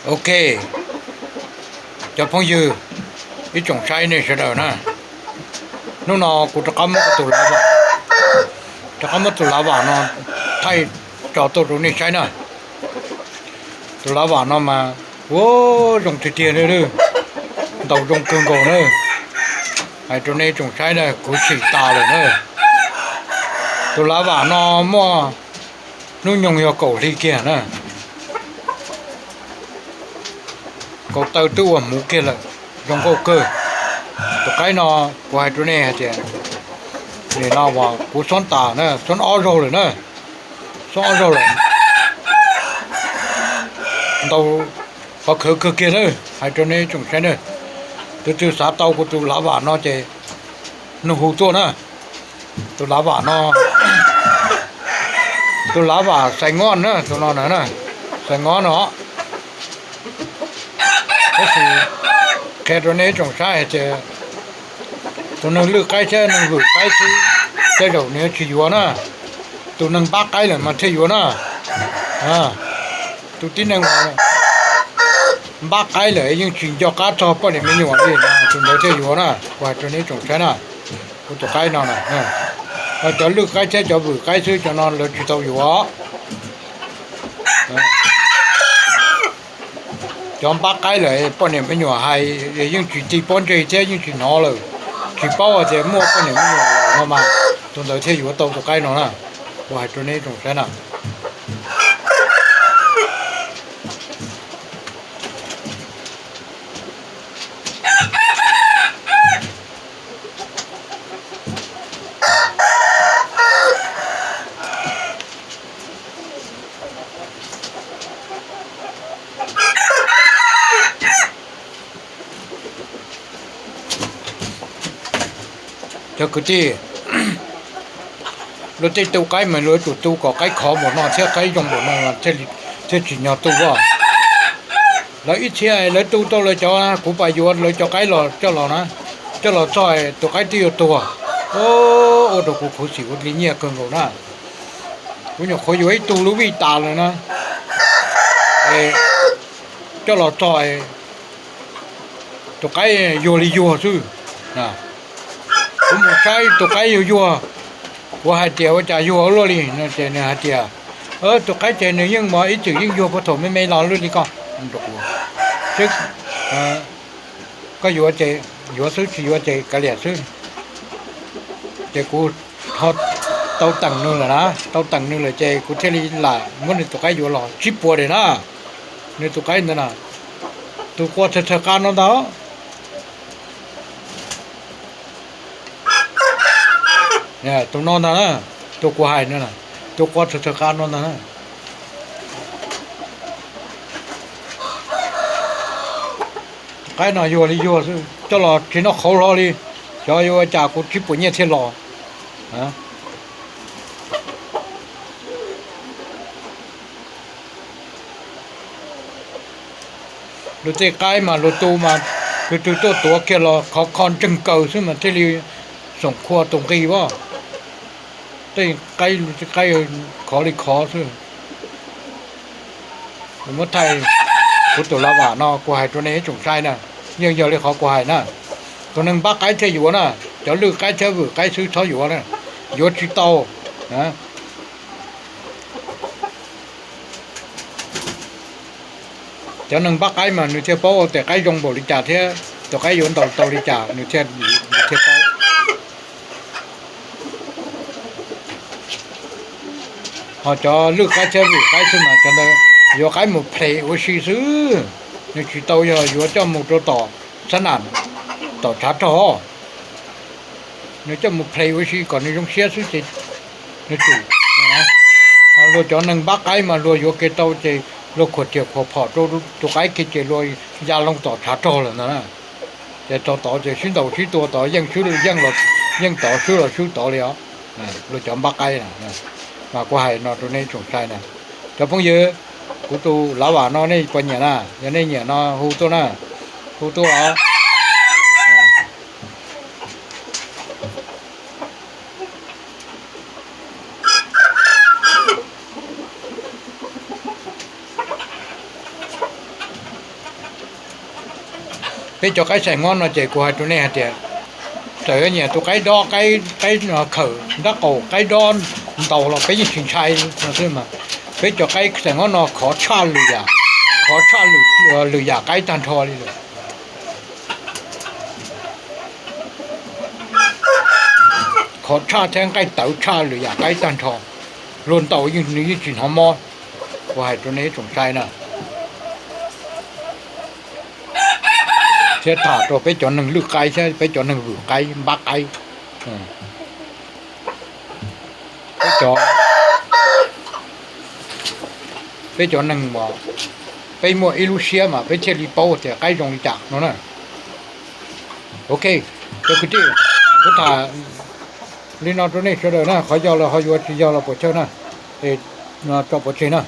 Ok, cov phooj ywg, ib tsoom saib nej sawv daws na, hnub no kuv rov qab muab tus lav vam, rov qab muab tus lav vam no thaij tso tuaj rau nej saib na. Tus lav vam no mas ua zoo tiag tiag li, ntaus zoo kawg nkaus na. Hais rau nej tsoom saib na, kuv sim tas lawm na. Tus lav vam no muaj hnub nyoog yog kaum hli kiag na. Kaum taw twb ua hmuv kiag lawm, zoo nkauj kawg. Tus qaib no kuv hais rau nej hais tias, nim no uas kuv xob tas na, xob ob zaug lawm na, xob ob zaug lawm, ntaus qhov khawv kawg kiag na. Hais rau nej tsoom saib na, tus twg xav tau kuv tus lav vam no ces nug hu tuaj na. Tus lav vam no, tus lav vam xais ngob na, tus no na, xais ngob no. Tab sis qhia rau nej tsoom saib hais tias tus neeg lwj qaib thiab neeg vwm qaib xwb, tej zaum nws tsis yuav na. Tus neeg npab qaib lawm mas thiaj yuav na. Tus tib neeg npab qaib lawm yeej tsis nco qab txog poj niam me nyuam li, tus ntawd thiaj yuav na, kuv hais rau nej tsoom saib na. Kuv tus qaib no na, cov lwj qaib thiab cov vwm qaib xwb, cov no lawv tsis tau yuav. Cov npab qaib lawm poj niam me nyuam hais yeej tsis ti pob ntseg thiab yeej tsis hnov lawm, tsis paub hais tias muaj poj niam me nyuam no mas tus ntawd thiaj yuav tau tus qaib no na. Kuv hais rau nej tsoom saib na. Cov kwv tij, luag tej tu qaib mas luag yuav tsum tu kom qaib khov npaum no thiab qaib zoo npaum no thiaj tsim nyog tu as. Lawv ib txhia lawv tu tau lawv cov, kuv pas yuav lawv cov qaib los coj los na, coj los txog tus qaib twb yuav tuag. Ua rau kuv khuv xim ua li nyiaj kawg nkaus na. Kuv nyuam qhuav yuav ib tug lub vij tas lawm na, coj los txog tus qaib yuag li yuag xwb. Kuv mus saib tus qaib yuag yuag, kuv hais tias ua cas yuag ua luaj li no ces nws hais tias, tus qaib ces nws yeej mus ib txwm yeej yuag puag thaum me me los luaj li ko. Koj yuav ces yuav xwb, tsis yuav ces kav liam xwb. Ces kuv ho tau teem nws lawm na, tau teem nws lawm ces kuv thiaj li lam muab nws tus qaib yuav los tsib puas diam na. Nws tus qaib ntawd na, tus qua thawg thawg qab no ntag. Tus no ntag na, tus kuv hais no, tus qua thawg thawg qab no ntag na. Qaib no yuag li yuag xwb, coj los tsis noj qhauv hlo li, xyov yuav ua cas kuv tsib puas nyiaj thiaj los. Luag tej qaib mas luag tu mas, tus twg tuaj tuav kiag los khov kho ntseeg kaws xwb mas thiaj li xoom khua tus nqi as. Tej qaib, qaib khov li khov xwb. Muab thaij, kuv tus lav vam no kuv hais rau nej ib tsoom saib na, yeej yog li qhov kuv hais na. Tus neeg npab qaib thiaj yuav na, cov lwj qaib thiab vwm qaib xwb txhob yuav na, yuav tsis tau. Cov neeg npab qaib mas nws thiaj paub ua tes qaib zoo npaum li cas thiab tus qaib yuav ntaus tau li cas, nws thiaj, nws thiaj paub. Ho cov lwj qaib thiab vwm qaib xwb mas cov ntawd yuav qaib mus ples ua si xwb, nws tsis tau yog yuav coj mus rau tom xab nam, tom tshav rog. Nws coj mus ples ua si kom nws zoo siab xwb ces nws tsum. Luag cov neeg npab qaib mas luag yuav kev tau ces luag khuam riam khuam phom rau tus qaib kiag ces luag ya loo tom tshav rog lawm ntag na. Ces txog tod ces sib ntaus sib tua tod, yeej tod swb los swb tod li os. Luag cov npab qaib mas kuv hais no rau nej tsoom saib na. Cov phooj ywg, kuv tus lav vam no nej puas nyiam na? Yog nej nyiam no hu tuaj na, hu tuaj os. Peb cov qaib xais ngob no ces kuv hais rau nej hais tias, txawm nyiam tus qaib dob, qaib khawm nrab qaum, qaib dob ntaus los peb yeej tsis ntshai no xwb mas. Peb cov qaib xais ngob no khov tshaj lwm yam, khov tshaj lwm yam qaib tag nrho li lawm. Khov tshaj thiab nqaij tawv tshaj lwm yam qaib tag nrho. Luag ntaus yeej, nws yeej tsis hnov mob. Kuv hais rau nej ib tsoom saib na, thiab tham rau peb cov neeg lwj qaib thiab peb cov neeg vwm qaib npab qaib. Peb cov, peb cov neeg mas peb muaj ib lub siab mas peb thiaj li paub tias qaib zoo li cas no na. Ok, cov kwv tij, kuv tham li no rau nej sawv daws na, qhov yog los ho yuav, tsis yog los puas chawj na, es tso pov tseg na.